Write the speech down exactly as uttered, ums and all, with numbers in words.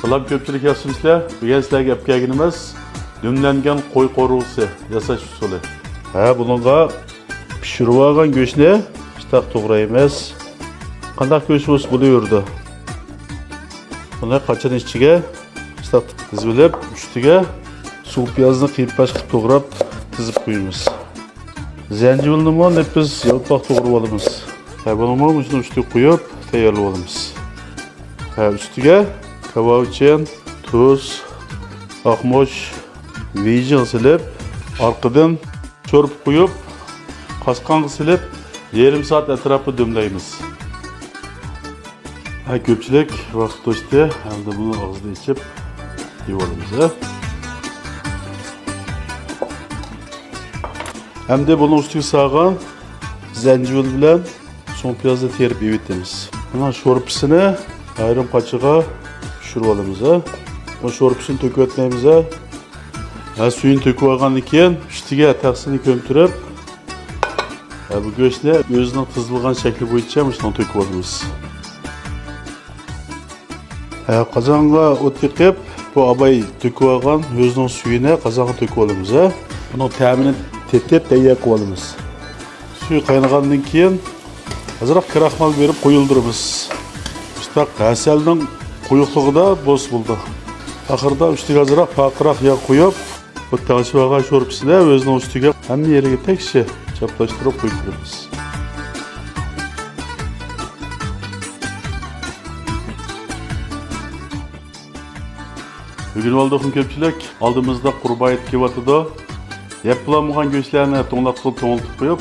سالام كۆپچىلىك، ياخشىمۇسىلەر؟ بۈگۈن سىلەرگە ئەپ كەلگىنىمىز دۈملەنگەن قوي قورۇغۇسى ياساش ئۇسۇلى. ھە، بۇنىڭغا پىشۇرۇۋالغان گۆشنى شۇنداق توغرايمىز. قانداق گۆش بولسا بولۇۋېرىدۇ. بۇنى قاچىنىڭ ئىچىگە شۇنداق تىزىۋېلىپ، ئۈستىگە سۇڭپىيازنى قىيماق قىلىپ توغراپ تىزىپ قويىمىز. زەنجىۋىلنىمۇ نېپىز يالپاق توغراپ ئالىمىز. ھە، بۇنىمۇ مۇشۇنىڭ ئۈستىگە قويۇپ تەييارلاپ ئالىمىز. ھە، ئۈستىگە كاۋاۋىچىن، تۇز، ئاقمۇچ، ۋېيجىڭ سېلىپ، ئارقىدىن شورپا قۇيۇپ، قاسقانغا سېلىپ، يېرىم سائەت ئەتراپىدا دۈملەيمىز. ھە، كۆپچىلىك، ۋاقىت توشتى. ئەمدى بۇنى ئاغزىنى ئېچىپ يەۋالىمىز، ھە. ئەمدى بۇنىڭ ئۈستىگە سالغان زەنجىۋىل بىلەن سۇڭپىيازنى تېرىپ ئېۋىتىمىز. بۇنىڭ شورپىسىنى ئايرىم قاچىغا چۈشۈرۈۋالىمىز، ھە. بۇ شورپىسىنى تۆكۈۋەتمەيمىز، ھە. ھە، سۈيىنى تۆكۈۋالغاندىن كېيىن، ئۈستىگە تەخسىنى كۆمتۈرۈپ، ھە، بۇ گۆشنى ئۆزىنىڭ تىزىلغان شەكلى بويىچە مۇشۇنداق تۆكۈۋالىمىز. ھە، قازانغا ئوت يېقىپ، بۇ ئاباي تۆكۈۋالغان ئۆزىنىڭ سۈيىنى قازانغا تۆكۈۋالىمىز، ھە. بۇنىڭ تەمىنى تېتىپ تەييار قىلىۋالىمىز. سۈيى قاينىغاندىن كېيىن، ئازراق كراخمال بېرىپ قويۇلدۇرىمىز. شۇنداق ھەسەلنىڭ قويۇقلۇقىدا بولسا بولىدۇ. ئاخىرىدا ئۈستىگە ئازراق پارقىراق ياغ قويۇپ، بۇ تەڭشىۋالغان شورپىسىنى ئۆزىنىڭ ئۈستىگە ھەممە يېرىگە تەكشى چاپلاشتۇرۇپ قويۇپ بېرىمىز. بۈگۈن بولدۇقمۇ كۆپچىلىك؟ ئالدىمىزدا قۇربان ھېيت كېلىۋاتىدۇ. يەپ بولالمىغان گۆشلەرنى توڭلاتقۇدا توڭلىتىپ قويۇپ،